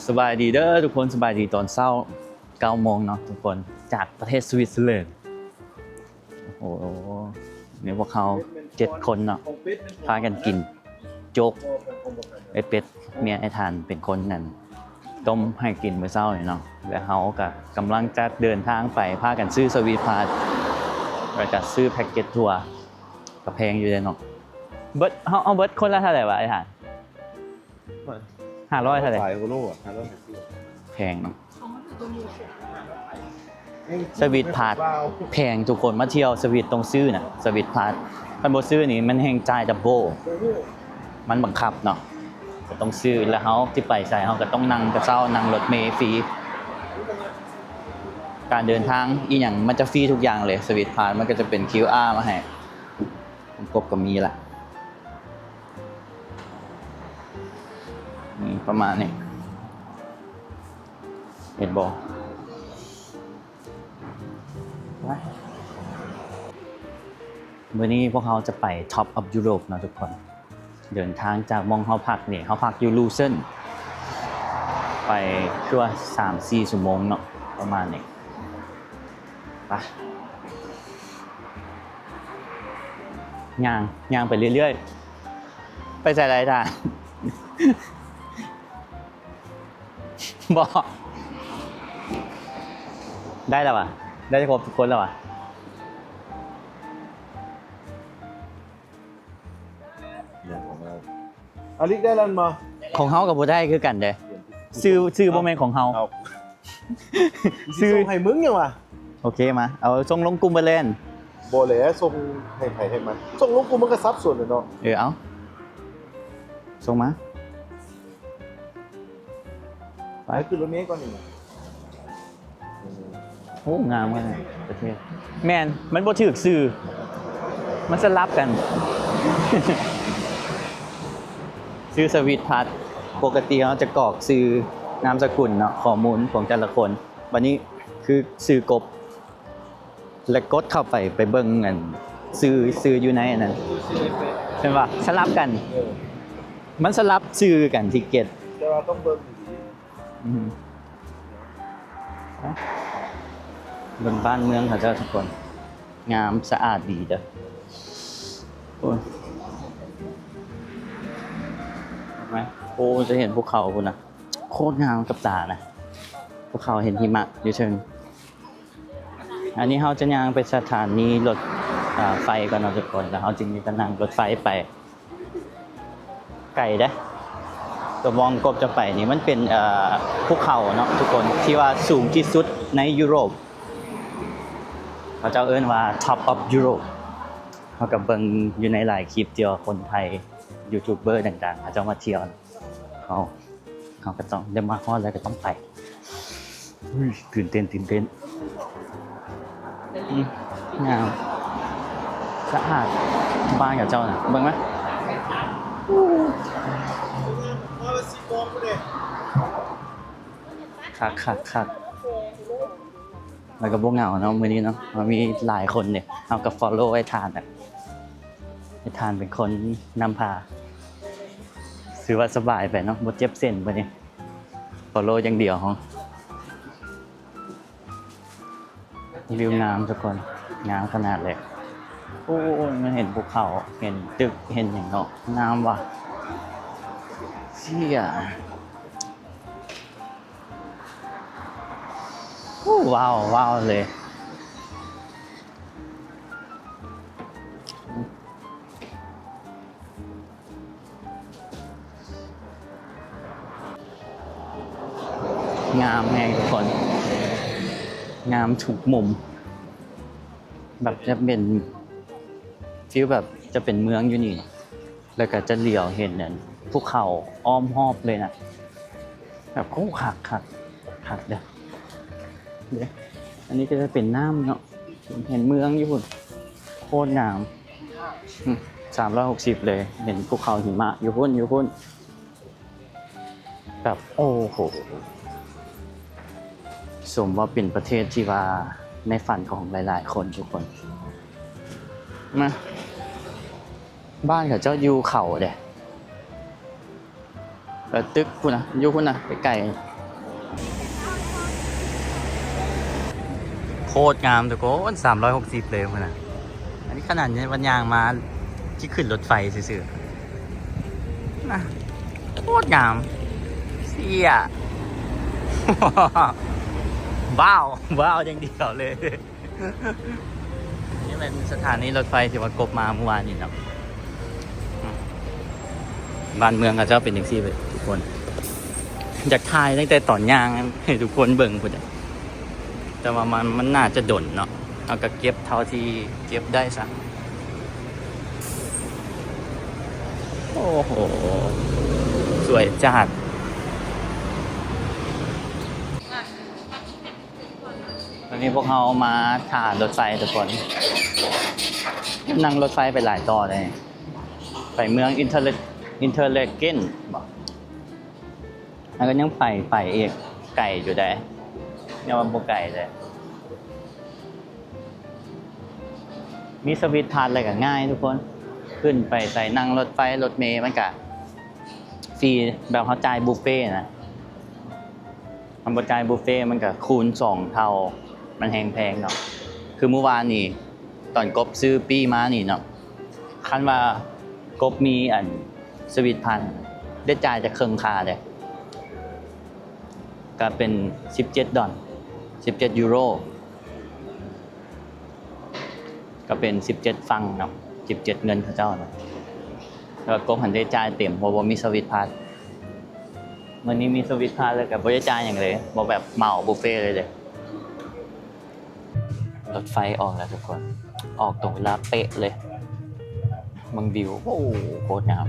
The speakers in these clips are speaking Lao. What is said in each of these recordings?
ສະບາຍດີເດີທຸກຄົນ, ສະບາຍດີຕອນເຊົ້າເກົ້າໂມງເນາະທຸກຄົນ, ຈາກປະເທດສະວິດເຊີແລນ. ໂອ້ໂຫ ນີ້ພວກເຮົາເຈັດຄົນເນາະ ພາກັນກິນໂຈກ. ໄອ້ເປັດ ເມຍໄອ້ທ່ານເປັນຄົນນັ້ນ ຕົ້ມໃຫ້ກິນມື້ເຊົ້ານີ້ເນາະ ແລະເຮົາກະກຳລັງຈະເດີນທາງໄປ ພາກັນຊື້ສະວີດພາສ ແລ້ວກະຊື້ແພັກເກັດທົວ ກະແພງຢູ່ເດ້ເນາະ. ເບິດ ເຮົາ ເຮົາເບິດຄົນລະເທົ່າໃດວະໄອ້ທ່ານ? ຫ້າຮ້ອຍເທົ່າໃດ? ປາຍກວ່າໂລ ຫ້າຮ້ອຍຫ້າສິບ ແພງເນາະ. ສະວີດພາສແພງທຸກຄົນ, ມາທ່ຽວສະວີດຕ້ອງຊື້ນະ ສະວີດພາສ, ຄັນບໍ່ຊື້ນີ້ມັນແຮ່ງຈ່າຍດັບເບິ້ນ, ມັນບັງຄັບເນາະ ກະຕ້ອງຊື້. ແລ້ວເຮົາຊິໄປໃສ ເຮົາກະຕ້ອງນັ່ງກະເຊົ້າ ນັ່ງລົດເມຟຣີ. ການເດີນທາງອີ່ຫຍັງມັນຈະຟຣີທຸກຢ່າງເລີຍ, ສະວີດພາສມັນກະຈະເປັນຄິວອາມາໃຫ້. ກົບກະມີລະ ນີ້ປະມານນີ້ ເຫັນບໍ່? ໄປ ມື້ນີ້ພວກເຮົາຈະໄປ Top of Europe ເນາະທຸກຄົນ. ເດີນທາງຈາກໝ່ອງເຮົາພັກນີ້ ເຮົາພັກຢູ່ລູເຊິນ ໄປຄືວ່າສາມສີ່ຊົ່ວໂມງເນາະ ປະມານນີ້. ໄປ ຍ່າງ ຍ່າງໄປເລື້ອຍໆ. ໄປໃສລະອ້າຍທ່ານ? ບໍ່ ໄດ້ລະຫວາ? ໄດ້ຄົບທຸກຄົນລະຫວາ? ຂອງເຮົາ ອາລິກໄດ້ແລ້ວແມ່ນບໍ່? ຂອງເຮົາກະບໍ່ໄດ້ຄືກັນເດ້. ຊື່ ຊື່ບໍ່ແມ່ນຂອງເຮົາ ເອົາ ຊື່ ຊິສົ່ງໃຫ້ມຶງຫຍັງຫວາ? ໂອເຄ ມາ ເອົາສົ່ງລົງກຸ່ມເບີແລນ. ບໍ່ແຫຼະ ສົ່ງໃຫ້ໃຜໃຫ້ມັນ, ສົ່ງລົງກຸ່ມມັນກະສັບສົນແຫຼະເນາະ. ເອີ ເອົາ ສົ່ງມາ. ໄປ ຂຶ້ນລົດເມກ່ອນນີ້. ໂອ້ ງາມຂະໜາດປະເທດ. ແມ່ນ ມັນບໍ່ຖືກຊື່ ມັນສະຫຼັບກັນ. ຊື່ສະວີດພາສ ປົກກະຕິເຮົາຈະກອກຊື່ ນາມສະກຸນເນາະ ຂໍ້ມູນຂອງແຕ່ລະຄົນ. ບາດນີ້ຄືຊື່ກົບ ແລະກົດເຂົ້າໄປ ໄປເບິ່ງອັນຊື່ ຊື່ຢູ່ໃນອັນນັ້ນ ແມ່ນບໍ່? ສະຫຼັບກັນ ເອີ ມັນສະຫຼັບຊື່ກັນ ທິກເກັດ ແຕ່ວ່າຕ້ອງເບິ່ງດີໆ. ອືມ ເບິ່ງບ້ານເມືອງເຂົາເຈົ້າທຸກຄົນ ງາມສະອາດດີເດີ. ໂອ້ຍ ເຫັນໄໝ? ໂອ້ ຈະເຫັນພູເຂົາພຸ້ນນະ ໂຄດງາມກັບຕານະ ພູເຂົາ ເຫັນຫິມະຢູ່ເທິງ. ອັນນີ້ເຮົາຈະຍ່າງໄປສະຖານີລົດ ເອີ ໄຟກ່ອນເນາະທຸກຄົນ ແລ້ວເຮົາຈຶ່ງຈະນັ່ງລົດໄຟໄປ. ໄກເດ້ ຕົວບ່ອນກົບຈະໄປນີ້ ມັນເປັນ ເອີ ພູເຂົາເນາະທຸກຄົນ ທີ່ວ່າສູງທີ່ສຸດໃນຢູໂຣບ. ເຂົາເຈົ້າເອີ້ນວ່າ Top of Europe. ເຮົາກະເບິ່ງຢູ່ໃນຫຼາຍຄລິບ ທີ່ວ່າຄົນໄທ ຢູທູບເບີຕ່າງໆ ເຂົາເຈົ້າມາທ່ຽວ. ເຮົາ ເຮົາກະຕ້ອງໄດ້ມາຮອດແລ້ວກະຕ້ອງໄປ. ອຸ້ຍ ຕື່ນເຕັ້ນ ຕື່ນເຕັ້ນ. ອືມ ງາມ ສະອາດ ບ້ານເຂົາເຈົ້ານະ ເບິ່ງມາ. ຄັກ ຄັກ ຄັກ. ແລ້ວກະບໍ່ເຫງົາເນາະ ມື້ນີ້ເນາະ ເຮົາມີຫຼາຍຄົນເດ້. ເຮົາກະ follow ອ້າຍທ່ານນະ ອ້າຍທ່ານເປັນຄົນນຳພາ ຖືວ່າສະບາຍໄປເນາະ ບໍ່ເຈັບເສັ້ນມື້ນີ້ follow ຢ່າງດຽວເຮົາ. ວິວງາມທຸກຄົນ ງາມຂະໜາດເລີຍ. ໂອ້ຍ ມາເຫັນພູເຂົາ ເຫັນຕຶກ ເຫັນຫຍັງເນາະ ງາມວ່າ ເຊຍ. ໂອ້ ວ້າວ ວ້າວເລີຍ. ງາມແຮງທຸກຄົນ ງາມທຸກມຸມ ແບບຈະເປັນ ຟີລແບບຈະເປັນເມືອງຢູ່ນີ້ ແລ້ວກະຈະຫຼຽວເຫັນອັນພູເຂົາອ້ອມຮອບເລີຍນະ ແບບ ໂອ້ ຄັກ ຄັກ ຄັກເດີ້. ເດ້ ອັນນີ້ກະຈະເປັນນ້ຳເນາະ ເຫັນເມືອງຢູ່ພຸ້ນ ໂຄດງາມ ອືມ ສາມຮ້ອຍຫົກສິບເລີຍ ເຫັນພູເຂົາຫິມະຢູ່ພຸ້ນ ຢູ່ພຸ້ນ ແບບ ໂອ້ໂຫ ສົມວ່າເປັນປະເທດທີ່ວ່າໃນຝັນຂອງຫຼາຍໆຄົນທຸກຄົນ. ມາ ບ້ານເຂົາເຈົ້າຢູ່ເຂົາເດ້. ເອີ ຕຶກພຸ້ນນະ ຢູ່ພຸ້ນນະ ໄກໆ ໂຄດງາມທຸກຄົນ ສາມຮ້ອຍຫົກສິບເລີຍພຸ້ນນະ. ອັນນີ້ຂະໜາດວ່າຍ່າງມາຊິຂຶ້ນລົດໄຟຊື່ໆນະ ໂຄດງາມ ເຊຍ ວ້າວ ວ້າວຢ່າງດຽວເລີຍ. ນີ້ແມ່ນສະຖານີລົດໄຟທີ່ວ່າກົບມາມື້ວານນີ້ເນາະ. ບ້ານເມືອງເຂົາເຈົ້າເປັນຈັ່ງຊີ້ເວີຍທຸກຄົນ. ຢາກຖ່າຍຕັ້ງແຕ່ຕອນຍ່າງໃຫ້ທຸກຄົນເບິ່ງພຸ້ນແຫຼະ ແຕ່ວ່າມັນ ມັນໜ້າຈະດົນເນາະ. ເຮົາກໍເກັບເທົ່າທີ່ເກັບໄດ້ຊະ. ໂອ້ໂຫ ສວຍຈັດ. ຕອນນີ້ພວກເຮົາມາຖ້າລົດໄຟທຸກຄົນ ນັ່ງລົດໄຟໄປຫຼາຍຕໍ່ເລີຍ ໄປເມືອງອິນເທີເລັກ ອິນເທີເລັກເກັນບໍ ແລ້ວກໍຍັງໄປ ໄປອີກ ໄກຢູ່ເດ້ ຍັງວ່າບໍ່ໄກເດ້. ມີສະວິດພາສແລ້ວກໍງ່າຍທຸກຄົນ ຂຶ້ນໄປໃສ ນັ່ງລົດໄຟລົດເມ ມັນກະຟຣີ ແບບເຮົາຈ່າຍບຸບເຟນະ. ຄັນບໍ່ຈ່າຍບຸບເຟມັນກະຄູນສອງເທົ່າ ມັນແຮງແພງເນາະ. ຄືມື້ວານນີ້ຕອນກົບຊື້ປີ້ມານີ້ເນາະ ຄັນວ່າກົບມີອັນສະວິດພາສ ໄດ້ຈ່າຍແຕ່ເຄິ່ງຄ່າເດ້ ກະເປັນສິບເຈັດດອນ ສິບເຈັດຢູໂຣ ກໍເປັນສິບເຈັດຟຣັງເນາະ ສິບເຈັດເງິນເຂົາເຈົ້າເນາະ. ແລ້ວກໍກົບຫັ້ນໄດ້ຈ່າຍເຕັມ ເພາະບໍ່ມີສະວິດພາສ. ມື້ນີ້ມີສະວິດພາສແລ້ວກໍບໍ່ໄດ້ຈ່າຍຫຍັງເລີຍ ບໍ່ແບບເໝົາບຸບເຟເລີຍເດ້. ລົດໄຟອອກແລ້ວທຸກຄົນ ອອກຕົງເວລາເປະເລີຍ. ເບິ່ງວິວ ໂອ້ ໂຄດງາມ.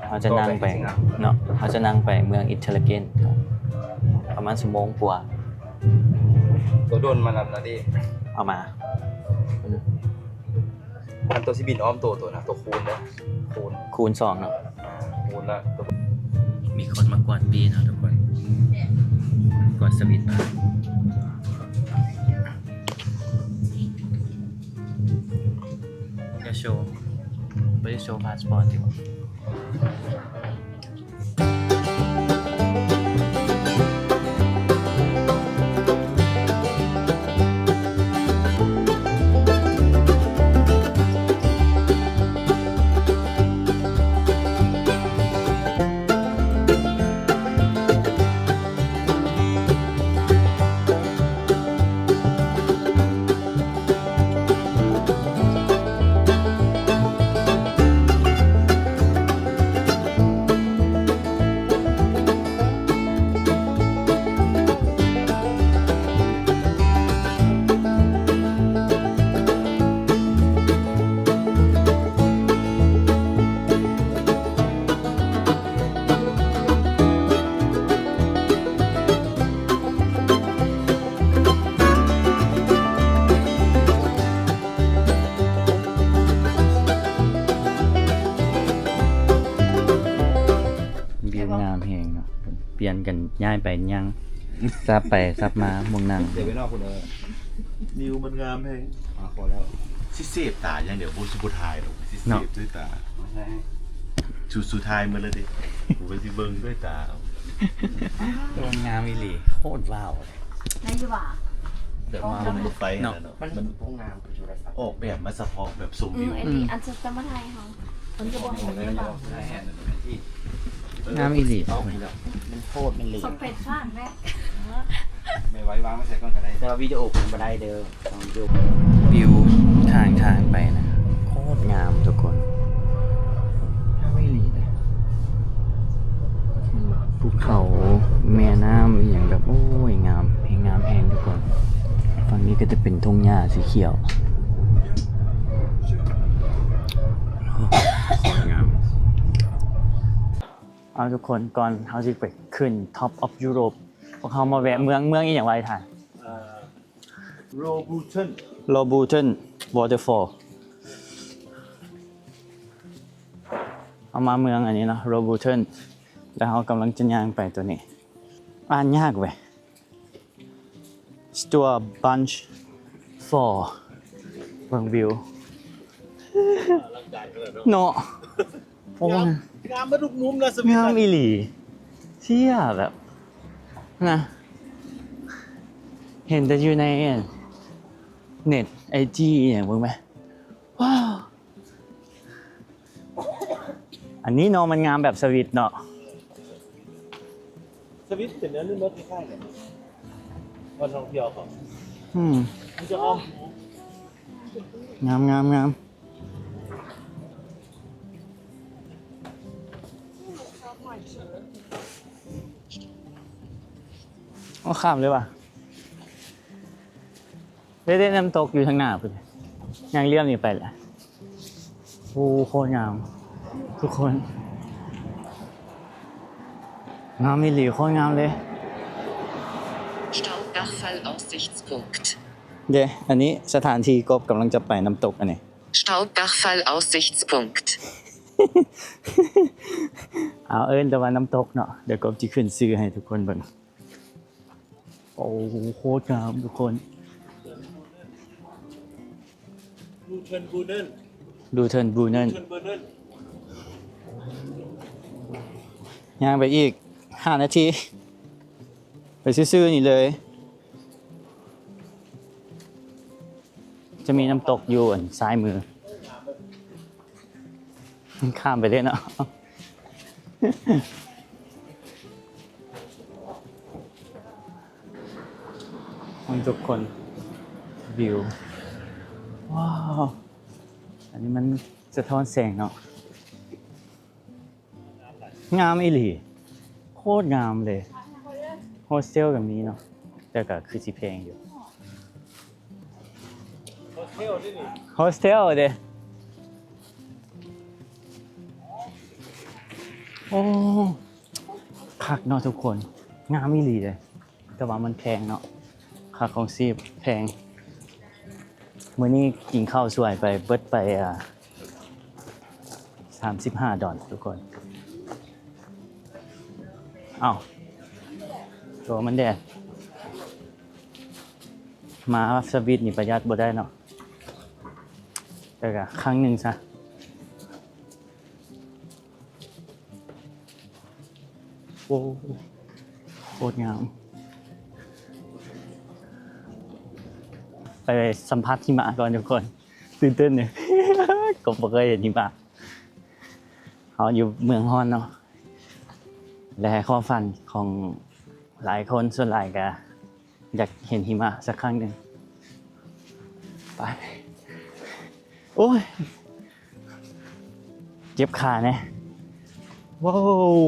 ເຮົາຈະນັ່ງໄປເນາະ ເຮົາຈະນັ່ງໄປເມືອງອິນເທີເລັກເກັນ ປະມານຊົ່ວໂມງກວ່າ. ໂຕໂດຣນມາຮັບແລ້ວເດ້ ເອົາມາ. ອືມ ຄັນໂຕຊິບິນອ້ອມໂຕ ໂຕນະ ໂຕຄູນເດີ ຄູນ ຄູນສອງເນາະ ຄູນລະ. ມີຄົນມາກວດປີ້ເນາະທຸກຄົນ ກວດສະວິດພາສ. ຢ່າໂຊ ບໍ່ໄດ້ໂຊພາສປອດຕິ. ວິວງາມແຮງເນາະ ປ່ຽນກັນຍ້າຍໄປຍ່າງ ສັບໄປສັບມາໝ່ອງນັ່ງ. ເດີໄປນອກພຸ້ນເດີ ວິວມັນງາມແຮງ. ອ່າ ພໍແລ້ວ ຊິເສບຕາຢ່າງດຽວ ບໍ່ ຊິບໍ່ຖ່າຍດອກ ຊິເສບດ້ວຍຕາ. ສຸດ ສຸດທ້າຍໝົດເລີຍເດ້ ກູກໍຊິເບິ່ງດ້ວຍຕາເອົາ. ໂອ້ ງາມອີ່ຫຼີ ໂຄດວ້າວເລີຍ. ໄດ້ຢູ່ຫວາ? ແບບວ່າລົດໄຟຫັ້ນນະເນາະ ມັນ ມັນ ໂອ້ ງາມ ໂຕໂທລະສັບ ອອກແບບມາສະເພາະແບບຊົມວິວ. ອືມ ອັນນີ້ ອັນຈະມາຖ່າຍໃຫ້ເຮົາ ມັນຈະບໍ່ເຫັນເລີຍ. ງາມອີ່ຫຼີ ມັນໂຄດມັນເຫຼວ. ສົມເປັນຊາດແມ່ ແມ່ໄວ້ວາງໄວ້ໃສກ່ອນກໍໄດ້ ແຕ່ວ່າວິດີໂອຄົງບໍ່ໄດ້ເດີ. ວິວຂ້າງທາງໄປນະ ໂຄດງາມທຸກຄົນ ງາມອີ່ຫຼີເດ້. ພູເຂົາ ແມ່ນ້ຳອີ່ຫຍັງແບບ ໂອ້ຍ ງາມແຮງ ງາມແຮງທຸກຄົນ. ຝັ່ງນີ້ກໍຈະເປັນທົ່ງຫຍ້າສີຂຽວ ໂອ້ ງາມ. ເອົາ ທຸກຄົນ ກ່ອນເຮົາຊິໄປຂຶ້ນ Top of Europe ພວກເຮົາມາແວະເມືອງ ເມືອງອີ່ຫຍັງວະ ໄອ້ທ່ານ? ເອີ Robuchten Waterfall. ເຮົາມາເມືອງອັນນີ້ເນາະ Robuchten ແລ້ວເຮົາກຳລັງຈະຍ່າງໄປຕົວນີ້ ອ່ານຍາກເວີຍ Stubbungsfall. ເບິ່ງວິວເນາະ. ໂອ້ ງາມ ງາມໝົດທຸກມຸມລະ ສະວິດ ງາມອີ່ຫຼີ. ເຊື່ອ ແບບ ນະ ເຫັນແຕ່ຢູ່ໃນອັນ ເນັດ ໄອຈີ ອີ່ຫຍັງເບິ່ງແມ. ວ້າວ ອັນນີ້ເນາະ ມັນງາມແບບສະວິດເນາະ. ສະວິດເປັນແນວນີ້ເນາະ ຄ້າຍໆກັນ ບ່ອນທ່ອງທ່ຽວເຂົາ. ອືມ ມັນຈະອ້ອມ ງາມໆໆ. ໂອ້ ຂ້າມເລີຍວ່າ ເດ້ໆ ນ້ຳຕົກຢູ່ທາງໜ້າພຸ້ນ ຍ່າງລ້ຽວນີ້ໄປແຫຼະ. ໂອ້ ໂຄດງາມທຸກຄົນ ງາມອີ່ຫຼີ ໂຄດງາມເລີຍ. Staubachfall-Aussichtspunkt. ເດ້ ອັນນີ້ສະຖານທີ່ກົບກຳລັງຈະໄປນ້ຳຕົກ ອັນນີ້ Staubachfall-Aussichtspunkt. ເອົາ ເອີ້ນແຕ່ວ່ານ້ຳຕົກເນາະ. ດຽວກົບຊິຂຶ້ນຊື່ໃຫ້ທຸກຄົນເບິ່ງ. ໂອ້ ໂຄດງາມທຸກຄົນ. Luutjenbrunnen. Luutjenbrunnen. Luutjenbrunnen. ຍ່າງໄປອີກຫ້ານາທີ ໄປຊື່ໆນີ້ເລີຍ. ຈະມີນ້ຳຕົກຢູ່ອັນຊ້າຍມື. ຂ້າມໄປເລີຍເນາະ. ໂອ້ຍ ທຸກຄົນ ວິວ ວ້າວ ອັນນີ້ມັນສະທ້ອນແສງເນາະ. ງາມອີ່ຫຼີ ໂຄດງາມເລີຍ. ໂຮສເທວກໍມີເນາະ ແຕ່ກໍຄືຊິແພງຢູ່. ໂຮສເທວເດ້ ໂອ້ ຄັກເນາະທຸກຄົນ ງາມອີ່ຫຼີເດ້ ແຕ່ວ່າມັນແພງເນາະ ຄ່າຄອງຊີບແພງ. ມື້ນີ້ກິນເຂົ້າສວຍໄປ ເບິດໄປ ອ່າ ສາມສິບຫ້າດອນທຸກຄົນ. ເອົ້າ ໂຕມັນແດດ ມາສະວິດນີ້ປະຢັດບໍ່ໄດ້ເນາະ ແຕ່ກະຄັ້ງໜຶ່ງຊະ. ໂອ້ ໂຄດງາມ. ໄປສຳຜັດຫິມະກ່ອນທຸກຄົນ ຕື່ນເຕັ້ນເດ ກໍບໍ່ເຄີຍເຫັນຫິມະ. ເຮົາຢູ່ເມືອງຮ້ອນເນາະ ແລະ ຄວາມຝັນຂອງຫຼາຍຄົນສ່ວນຫຼາຍກະຢາກເຫັນຫິມະສັກຄັ້ງໜຶ່ງ. ໄປ ໂອ້ຍ ເຈັບຂາແດ່. ວ້າວ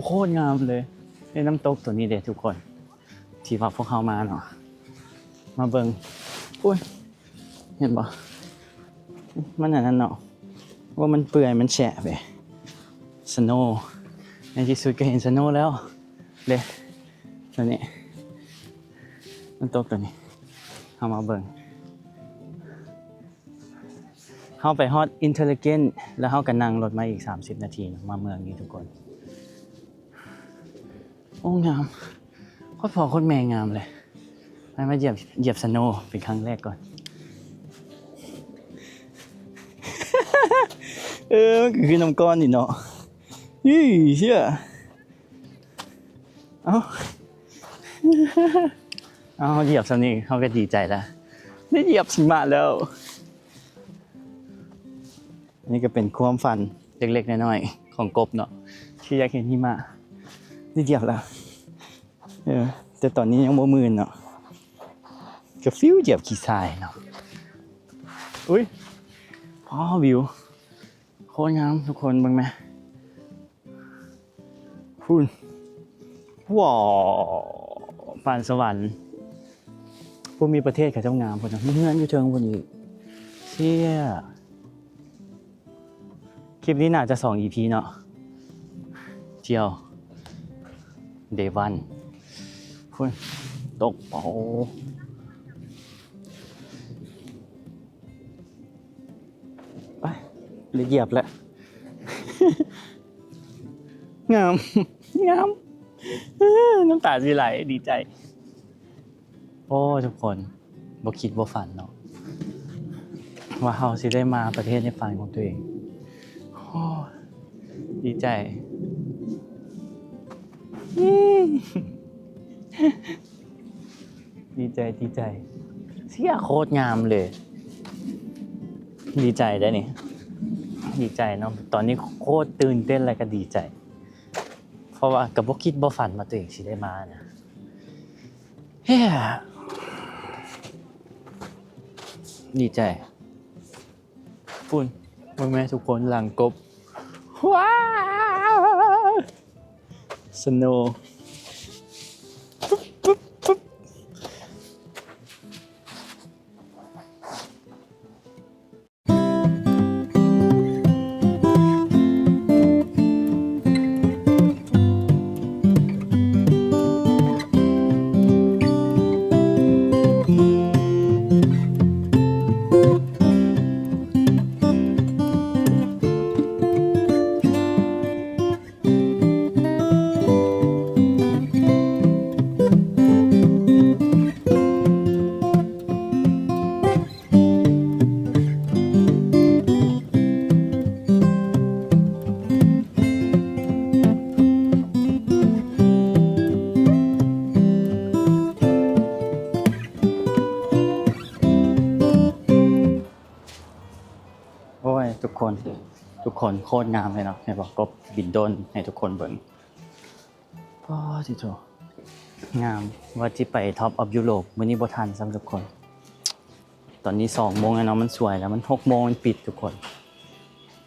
ໂຄດງາມເລີຍ. ເອີ ນ້ຳຕົກໂຕນີ້ເດ້ທຸກຄົນ ທີ່ວ່າພວກເຮົາມາເນາະ ມາເບິ່ງ. ໂອ້ຍ ເຫັນບໍ່ ມັນອັນນັ້ນເນາະ ວ່າມັນເປື່ອຍ ມັນແຊະເດ້. ສະໂນ ໃນທີ່ສຸດກໍເຫັນສະໂນແລ້ວເດ້. ຕົວນີ້ ນ້ຳຕົກຕົວນີ້ ເຮົາມາເບິ່ງ. ເຮົາໄປຮອດອິນເທີເລເກັນ ແລ້ວເຮົາກໍນັ່ງລົດມາອີກສາມສິບນາທີເນາະ ມາເມືອງນີ້ທຸກຄົນ. ໂອ້ ງາມ ໂຄດພໍ່ໂຄດແມ່ງາມເລີຍ. ໄປມາຢຽບ ຢຽບສະໂນເປັນຄັ້ງແລກກ່ອນ. ເອີ ມັນກໍຄືນ້ຳກ້ອນນີ້ເນາະ. ອີ່ ເຊື່ອ. ເອົ້າ ເອົາ ຢຽບສ່ຳນີ້ເຮົາກໍດີໃຈລະ ໄດ້ຢຽບຫິມະແລ້ວ. ນີ້ກໍເປັນຄວາມຝັນເລັກໆນ້ອຍໆຂອງກົບເນາະ ທີ່ຢາກເຫັນຫິມະ. ໄດ້ຢຽບແລ້ວ ເອີ ແຕ່ຕອນນີ້ຍັງບໍ່ມື່ນເນາະ ກໍຟິວຢຽບຂີ້ຊາຍເນາະ. ອຸ້ຍ ອໍ ວິວ ໂຄດງາມທຸກຄົນ ເບິ່ງແມ. ພຸ້ນ ວ້າວ ປານສະຫວັນ. ພູມມີປະເທດເຂົາເຈົ້າງາມພຸ້ນນະ ມີເຮືອນຢູ່ເທິງພຸ້ນອີກ. ເຊຍ ຄລິບນີ້ໜ້າຈະສອງອີພີເນາະ. ທ່ຽວ ເດວັນ ພຸ້ນ ຕົກ ໂອ້ ໄປ ໄດ້ຢຽບແລ້ວ. ງາມ ງາມ ນ້ຳຕາຊິໄຫຼ ດີໃຈ. ໂອ້ ທຸກຄົນ ບໍ່ຄິດບໍ່ຝັນເນາະ ວ່າເຮົາຊິໄດ້ມາປະເທດໃນຝັນຂອງຕົວເອງ. ໂອ້ ດີໃຈ ດີໃຈ ດີໃຈ ເສຍໂຄດງາມເລີຍ. ດີໃຈໄດ໋ນີ້ ດີໃຈເນາະ. ຕອນນີ້ໂຄດຕື່ນເຕັ້ນ ແລ້ວກໍດີໃຈ ເພາະວ່າກໍບໍ່ຄິດບໍ່ຝັນວ່າຕົວເອງຊິໄດ້ມານະ. ເຮີ້ຍ ດີໃຈ. ພຸ້ນ ເບິ່ງແມ້ທຸກຄົນ ຫຼັງກົບ ວ້າວ ສະໂນ. ໂອ້ຍ ທຸກຄົນ ທຸກຄົນ ໂຄດງາມເລີຍເນາະ. ເຫັນບໍ່? ກົບບິນໂດຣນໃຫ້ທຸກຄົນເບິ່ງ. ປາດຕິໂທ ງາມ. ວ່າຊິໄປ Top of Europe ມື້ນີ້ບໍ່ທັນຊ້ຳທຸກຄົນ. ຕອນນີ້ສອງໂມງແລ້ວເນາະ ມັນສວຍແລ້ວ ມັນຫົກໂມງມັນປິດທຸກຄົນ.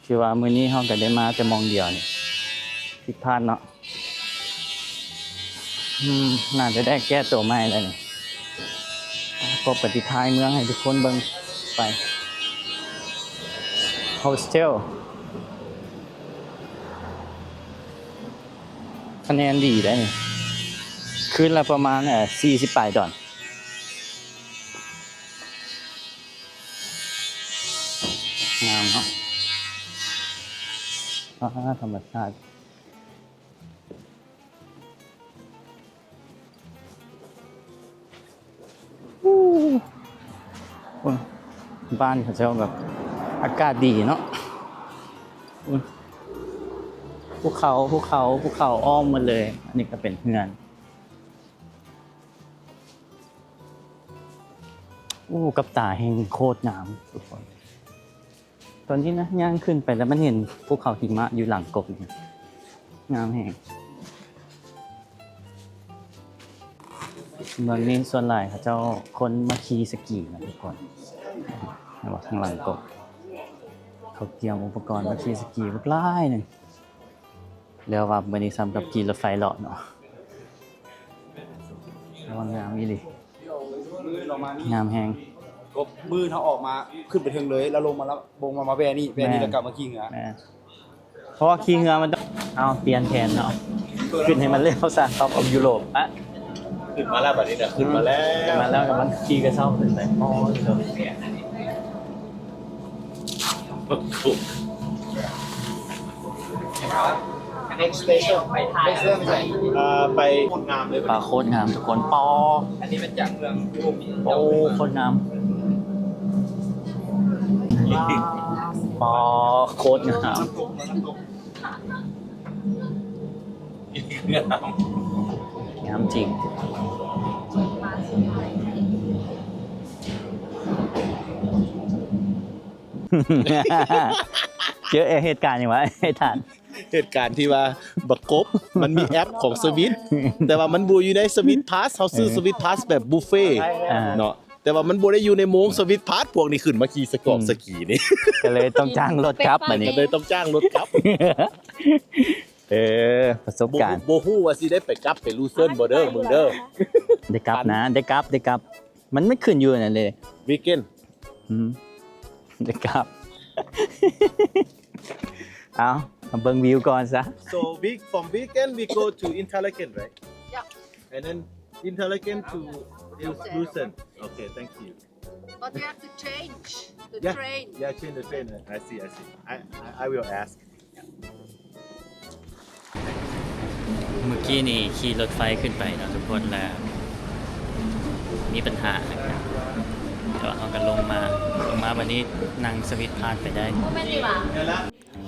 ຄືວ່າມື້ນີ້ເຮົາກໍໄດ້ມາແຕ່ໝ່ອງດຽວນີ້ ຜິດພາດເນາະ. ອືມ ໜ້າຈະໄດ້ແກ້ຕົວໃໝ່ແລ້ວນີ້. ກໍໄປຕິດທ້າຍເມືອງໃຫ້ທຸກຄົນເບິ່ງໄປ. Hostel ຄະແນນດີໄດ໋ນີ້ ຄືນລະປະມານ ເອີ ສີ່ສິບປາຍດອນ. ງາມເນາະ ອາ ທຳມະຊາດ. ອູ້ ໂອ້ຍ ບ້ານເຂົາເຈົ້າແບບອາກາດດີເນາະ. ໂອ້ຍ ພູເຂົາ ພູເຂົາ ພູເຂົາອ້ອມໝົດເລີຍ. ອັນນີ້ກໍເປັນເຮືອນ. ໂອ້ ກັບຕາແຮງໂຄດງາມທຸກຄົນ. ຕອນນີ້ນະ ຍ່າງຂຶ້ນໄປແລ້ວມັນເຫັນພູເຂົາຫິມະຢູ່ຫຼັງກົກນີ້ ງາມແຮງ. ເມືອງນີ້ສ່ວນຫຼາຍເຂົາເຈົ້າຄົນມາຂີ່ສະກີນະທຸກຄົນ. ເຫັນບໍ່ ທາງຫຼັງກົກ ເຂົາກຽມອຸປະກອນມາຂີ່ສະກີບັກຫຼາຍໜຶ່ງ. ແລ້ວວ່າມື້ນີ້ຊ້ຳກັບຂີ່ລົດໄຟເລາະເນາະ. ໂອ້ ງາມອີ່ຫຼີ ງາມແຮງ. ກໍມື້ເຮົາອອກມາຂຶ້ນໄປເທິງເລີຍ ແລ້ວລົງມາ ລົງມາ ມາແວ່ນີ້ ແວ່ນີ້ ແມ່ນ ແລ້ວກັບມາຂີ່ເຮືອ. ແມ່ນ ເພາະວ່າຂີ່ເຮືອມັນຕ້ອງ ເອົາ ປ່ຽນແຜນເນາະ ຂຶ້ນໃຫ້ມັນເລັວຊະ Top of Europe ອະ. ຂຶ້ນມາແລ້ວ ບັດນີ້ນະ ຂຶ້ນມາແລ້ວ ຂຶ້ນມາແລ້ວ ກຳລັງຂີ່ກະເຊົ້າຂຶ້ນໄປ. ອໍ ໂຕ Next station ໄປ ເອີ ໄປໂຄດງາມເລີຍ ປາໂຄດງາມທຸກຄົນ. ປາ ອັນນີ້ມາຈາກເມືອງ ໂອ້ ໂຄດງາມ. ປາ ໂຄດງາມ ງາມ ງາມຈິງ. ເຈີເຫດການຫຍັງວະ ໄອ້ທ່ານ? ເຫດການທີ່ວ່າບັກກົບ ມັນມີແອັບຂອງສະວິດ ແຕ່ວ່າມັນບໍ່ຢູ່ໃນສະວິດພາສ. ເຮົາຊື້ ເອີ ສະວິດພາສແບບບຸບເຟ ອ່າ ເນາະ ແຕ່ວ່າມັນບໍ່ໄດ້ຢູ່ໃນໂມງສະວິດພາສ. ພວກນີ້ຂຶ້ນມາຂີ່ສະກອບ ອືມ ສະກີນີ້ ກໍເລີຍຕ້ອງຈ້າງລົດກັບ ບັດນີ້ ກໍເລີຍຕ້ອງຈ້າງລົດກັບ. ເອີ ປະສົບການ ບໍ່ ບໍ່ຮູ້ວ່າຊິໄດ້ໄປກັບໄປລູເຊີນບໍ່ເດີ ມຶງເດີ. ໄດ້ກັບນະ ໄດ້ກັບ ໄດ້ກັບ. ມັນ ມັນຂຶ້ນຢູ່ນັ້ນເດ້ ວີເກັນ ອືມ ໄດ້ກັບ. ເອົາ ມາເບິ່ງວິວກ່ອນຊະ. So we, from Weekend we go to Interlaken, right? Yeah. And then Interlaken to Lucerne. Okay, thank you. But you have to change the train. Yeah, yeah, change the train. I see, I see. I, I, I will ask. ມື້ກີ້ນີ້ຂີ່ລົດໄຟຂຶ້ນໄປເນາະທຸກຄົນ ແລ້ວມີບັນຫາ ແຕ່ວ່າເຮົາກໍລົງມາ ລົງມາບັດນີ້ນັ່ງສະວິດພາສໄປໄດ້.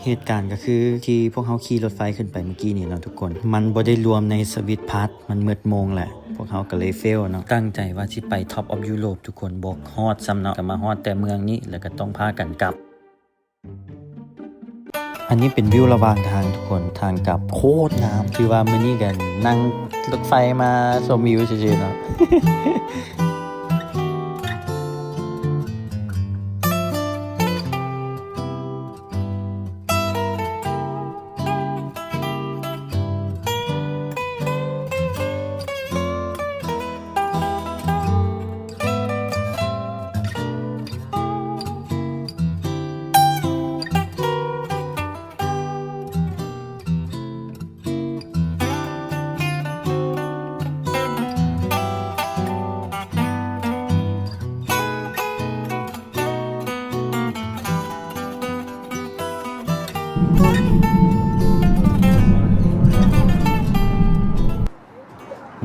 ເຫດການກໍຄືທີ່ພວກເຮົາຂີ່ລົດໄຟຂຶ້ນໄປເມື່ອກີ້ນີ້ເນາະທຸກຄົນ ມັນບໍ່ໄດ້ລວມໃນສະວິດພາສ ມັນໝົດໂມງແຫຼະ ພວກເຮົາກໍເລີຍເຟວເນາະ. ຕັ້ງໃຈວ່າຊິໄປ Top of Europe ທຸກຄົນ ບໍ່ຮອດຊ້ຳເນາະ ກໍມາຮອດແຕ່ເມືອງນີ້ ແລ້ວກໍຕ້ອງພາກັນກັບ. ອັນນີ້ເປັນວິວລະຫວ່າງທາງທຸກຄົນ ທາງກັບໂຄດງາມ ຄືວ່າມື້ນີ້ກໍນັ່ງລົດໄຟມາຊົມວິວຊື່ໆເນາະ.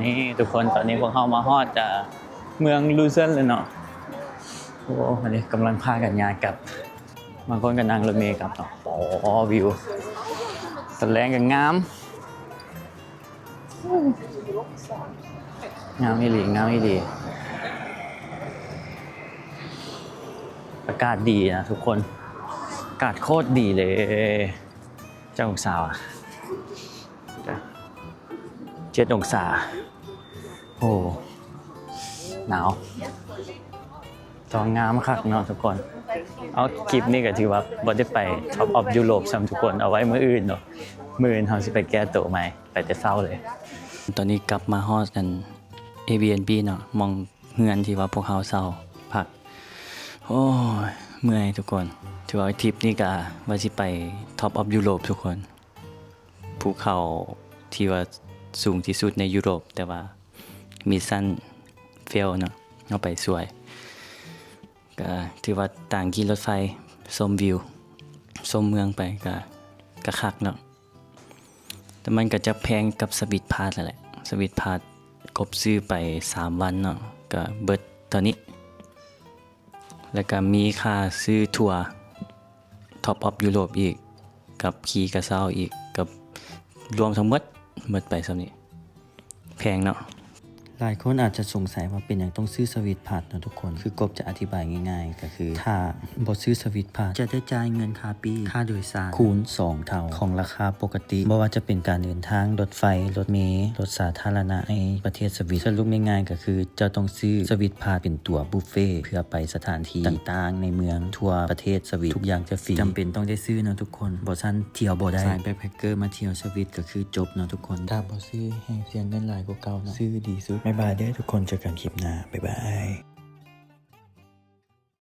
ນີ້ທຸກຄົນ ຕອນນີ້ພວກເຮົາມາຮອດ ອາ ເມືອງລູເຊີນແລ້ວເນາະ. ໂອ້ ອັນນີ້ກຳລັງພາກັນຍ່າງກັບ ບາງຄົນກໍນັ່ງລົດເມກັບເນາະ. ໂອ້ ວິວຕອນແລງກໍງາມ ງາມອີ່ຫຼີ ງາມອີ່ຫຼີ. ອາກາດດີນະທຸກຄົນ ອາກາດໂຄດດີເລີຍ. ຈັກອົງສາວະ? ເຈັດອົງສາ. ໂອ້ ໜາວ. ຕ້ອງງາມຄັກເນາະທຸກຄົນ. ເອົາ ຄລິບນີ້ກໍຖືວ່າບໍ່ໄດ້ໄປ Top of Europe ຊ້ຳທຸກຄົນ ເອົາໄວ້ມື້ອື່ນເນາະ. ມື້ອື່ນເຮົາຊິໄປແກ້ໂຕໃໝ່ ໄປແຕ່ເຊົ້າເລີຍ. ຕອນນີ້ກັບມາຮອດອັນ Airbnb ເນາະ ໝ່ອງເຮືອນທີ່ວ່າພວກເຮົາເຊົ່າພັກ. ໂອ້ຍ ເມື່ອຍທຸກຄົນ. ຖືວ່າທຣິບນີ້ກະວ່າຊິໄປ Top of Europe ທຸກຄົນ. ພູເຂົາທີ່ວ່າສູງທີ່ສຸດໃນຢູໂຣບ ແຕ່ວ່າມິດຊັນເຟວເນາະ ເຮົາໄປສວຍ. ກະຖືວ່າຕ່າງຂີ່ລົດໄຟຊົມວິວ ຊົມເມືອງໄປ ກະ ກະຄັກເນາະ. ແຕ່ມັນກະຈະແພງກັບສະວິດພາສຫັ້ນແຫຼະ. ສະວິດພາສກົບຊື້ໄປສາມວັນເນາະ ກະເບິດເທົ່ານີ້. ແລ້ວກະມີຄ່າຊື້ທົວ Top of Europe ອີກ ກັບຂີ່ກະເຊົ້າອີກ ກັບລວມທັງໝົດ ໝົດໄປສ່ຳນີ້ ແພງເນາະ. ຫຼາຍຄົນອາດຈະສົງໄສວ່າເປັນຫຍັງຕ້ອງຊື້ສະວິດພາສເນາະທຸກຄົນ. ຄືກົບຈະອະທິບາຍງ່າຍໆ ກໍຄື ຖ້າບໍ່ຊື້ສະວິດພາສ ຈະໄດ້ຈ່າຍເງິນຄ່າປີ້ ຄ່າໂດຍສານ ຄູນສອງເທົ່າຂອງລາຄາປົກກະຕິ ບໍ່ວ່າຈະເປັນການເດີນທາງ ລົດໄຟ ລົດເມ ລົດສາທາລະນະໃນປະເທດສະວິດ. ສະຫຼຸບງ່າຍໆ ກໍຄື ເຈົ້າຕ້ອງຊື້ສະວິດພາສເປັນຕົວບຸບເຟ ເພື່ອໄປສະຖານທີ່ຕ່າງໆໃນເມືອງທົ່ວປະເທດສະວິດ ທຸກຢ່າງຈະຟຣີ ຈຳເປັນຕ້ອງໄດ້ຊື້ເນາະທຸກຄົນ ບໍ່ຊັ້ນທ່ຽວບໍ່ໄດ້. ສາຍແບັກແພັກເກີມາທ່ຽວສະວິດກໍຄືຈົບເນາະທຸກຄົນ ຖ້າບໍ່ຊື້ແຮ່ງເສຍເງິນຫຼາຍກວ່າເກົ່າເນາະ. ຊື້ດີສຸດ. ບາຍບາຍເດີ້ທຸກຄົນ ເຈີກັນຄລິບໜ້າ ບາຍບາຍ.